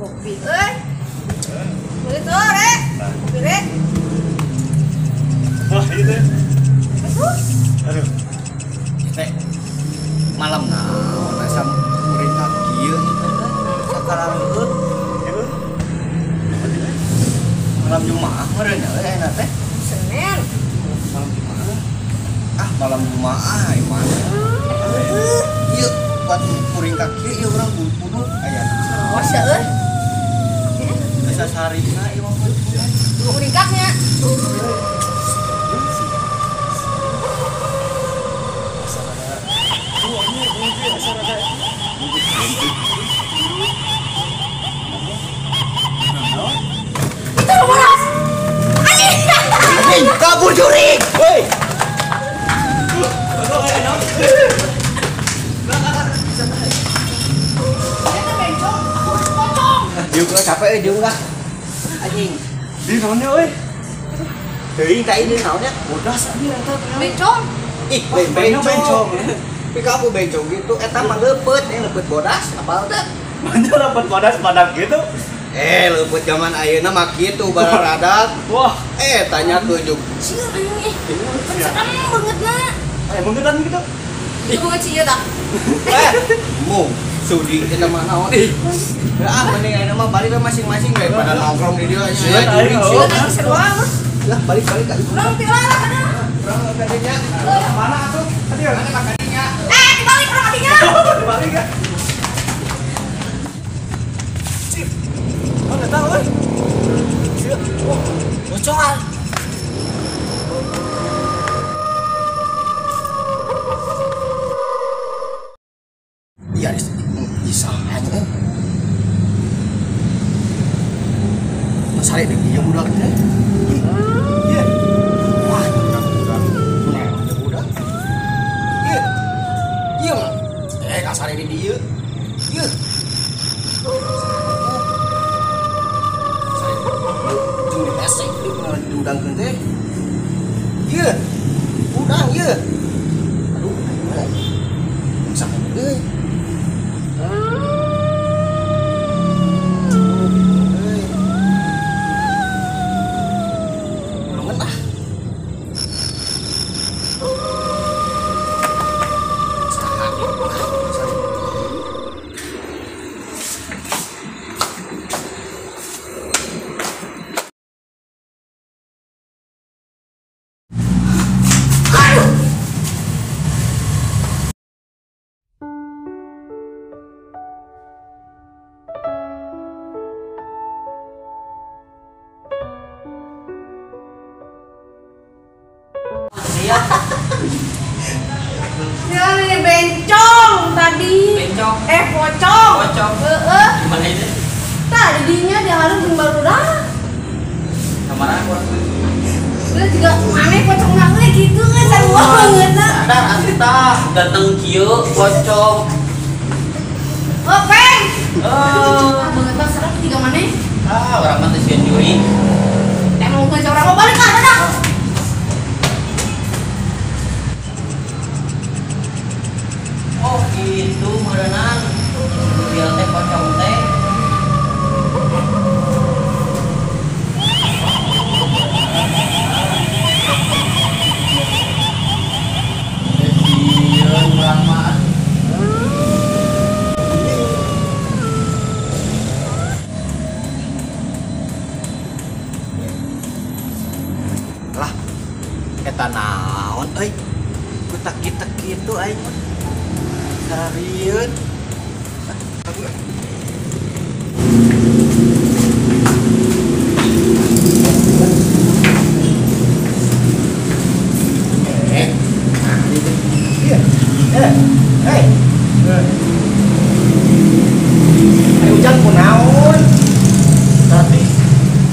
Kopi euy. Beli tuh, Rek. Kopi, Rek. Wah, ieu teh. Aduh. Teh. Malam naon asa kuring ka kieu sakarareueut. Malam Jumaah meureun nya euy ayeuna teh. Senin. Malam Jumaah. Ah, malam Jumaah ieu mah. Ieu buat kuring ka kieu ieu urang kudu aya. Awas ya euy. Bisa sarina ieu mah. Kuringkaknya. Itu bodas. Anjing. Anjing, kabur jurik. Woi. Diuk lah capek diuk lah. Anjing. Di naonnya euy? Teuing ka ini naonnya? Bodas anjing eta. Bencong. Ih, bencong. Tapi kamu bencong gitu eta mah leupeut, leupeut bodas apal teh? Mana leupeut bodas badak gitu? Leupeut zaman ayeuna mah kitu bararadak. Wah, tanya tunjuk. Sieun anjing ih. Serem banget na. Bangetan gitu. Itu banget sih ya tah. Mung sudi eta mah naon ih. Ah, mending ayeuna mah balik we masing-masing daripada nongkrong di dieu. Sia jurik sia. Seru amat. Lah balik-balik ka ieu. Urang ti lah kana. Urang ka dinya. Mana atuh? Ka dieu mana ka dinya? Dibalik urang ka dinya. Dibalik ya. Cip. Mana tahu euy. Sia. Wah, bocoran. Iya, bisa aja. Masare di dieu budak teh. Iya. Wah, budak. Nah, budak. Iya. Iya mah. Kasare di dieu. Iya. Sare jeung di pesek diudangkeun teh. Iya. Udang ieu. Aduh, sampai euy. Ya, ini bencong tadi. Bencong. Pocong. Pocong. Heeh. Gimana itu? Tah, jadinya dia harus jeung barudak. Kamana aku? Lu juga maneh pocong euy gitu euy sarua banget na. Sadar asli tah, dateng kieu pocong. Oh, peng. Banget tah serem tiga maneh. Ah, urang mah teu sieun jurik. Emang geus urang mau balik ah, dadah. Oh gitu merenang mobil teh pocong teh. Sieun urang mah. Lah, eta naon euy? Kutak-kitek kitu aing mah. Sarieun. Hei. Ayo ujang kunaon?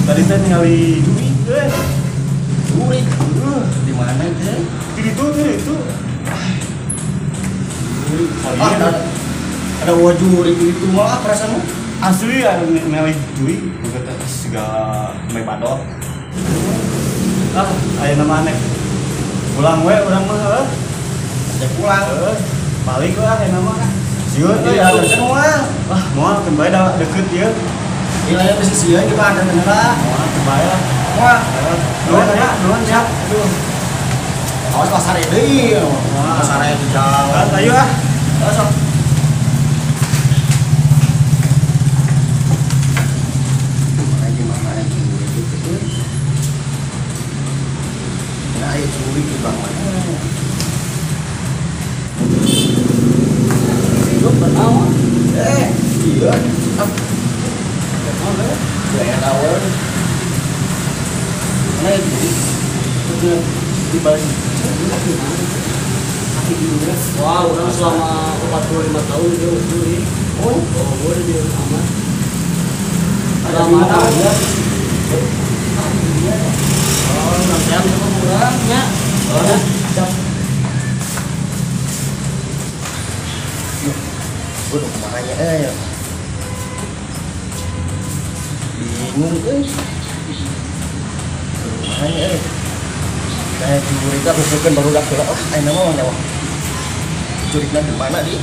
Tadi teh ningali jurik euy. Jurik. Di mana teh? Di ditu, di ditu. Ah, ada wajur itu malah perasaanmu asli ada ningali jurik kata segala mai padot. Ah, aya nama aneh. Pulang we urang mah heuh. Ajak pulang. Balik lah aya nama. Sieun euy ya terus moal. Wah, moal keun bae da deukeut ieu. Gila ya bisi sieun kita ada lah. Wah, kebayang. Wah, nuhun ya, nuhun siap. Aduh. Awas pasar deui. Pasar di jalan. Ayo ah. Sok. Gimana gitu. Nah, ayo curi di bang mana? Hidup bernaon? Iya. Gaya tawar. Mana itu? Di balik. Wah, orang selama 45 tahun dia curi. Oh, gue udah di aman. Ada mana aja? Oh, nanti aku kurang ya. Oh, siap. Gue udah kemana ya? Bingung kemana ya? Nah, curiga kumpulkan baru dak heula. Oh, ayeuna mah nyawa. Curigna di mana di?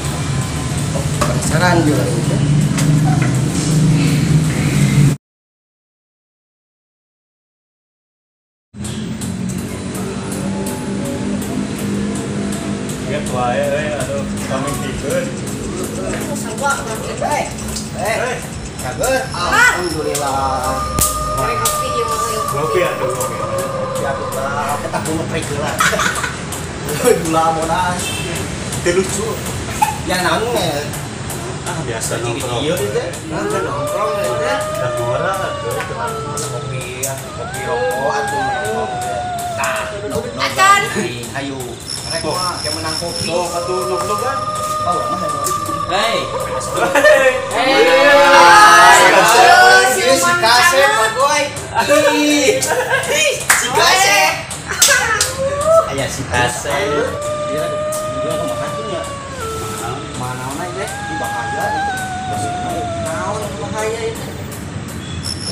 Oh, penasaran dia gitu. Get wae euy, aduh, kami tikeun. Kabar, alhamdulillah. Kopi ieu mah yuk. Kopi atuh kopi. Atuh lah, kita kudu trek heula. Gula monas. Teu lucu. Ya naon nge? Ah, biasa nongkrong. Iya teh. Nah, nongkrong teh. Da ngora atuh. Kopi, kopi rokok atuh. Tah, acan. Hayu. Rek mah ke menang kopi. Sok atuh nok-nok kan. Oh, mah. Hei. Hei. Si kasep boy. Si kasep. Aya si kasep. Dia dia kumaha tuh nya? Mana teh di bahaya itu. Naon bahaya itu?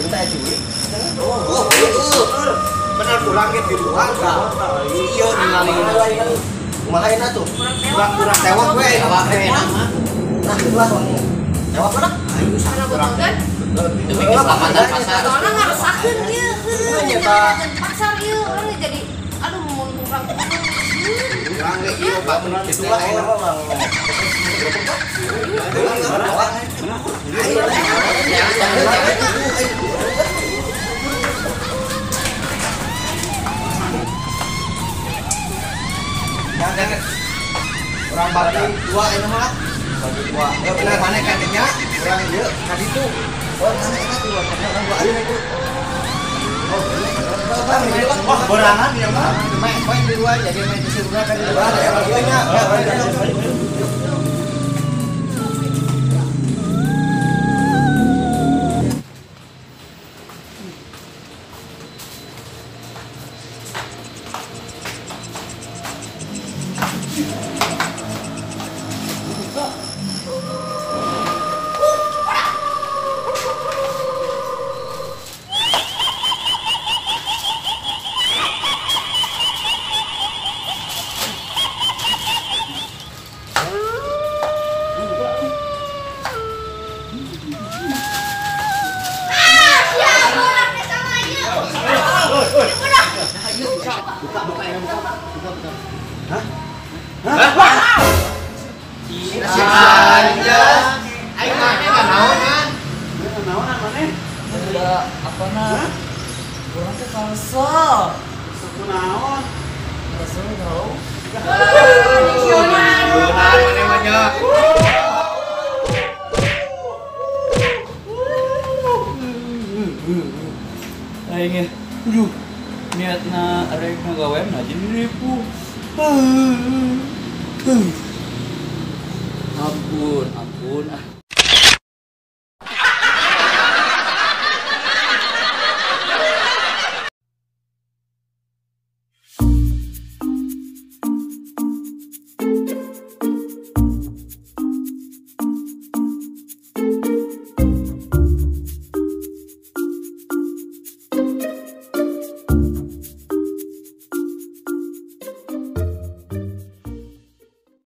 Entah cuy. Oh, benar pulang ke di luar ka. Iya ningali. Kumaha enak tuh? Kurang tewak we. Nah, itulah soalnya. Tewak mana? Ayo kurang kan? Demi keselamatan pasar. Soalnya ngarusakeun ieu, heueuh. Pasar ieu urang jadi aduh mun kurang. Kurang ge ieu Pak bener itulah enak mah. Orang bagi dua ini mah. Bagi dua. Ya benar mana katanya? Orang ieu ka ditu. Oh, mana eta tuh orang dua ayeuna itu. Oh, wah, borangan ya mah. Main main di dua jadi main di surga kan di dua ya bagiannya. Aing aduh niatna rek ngagawe mah jadi ripuh. Ampun, ampun ah.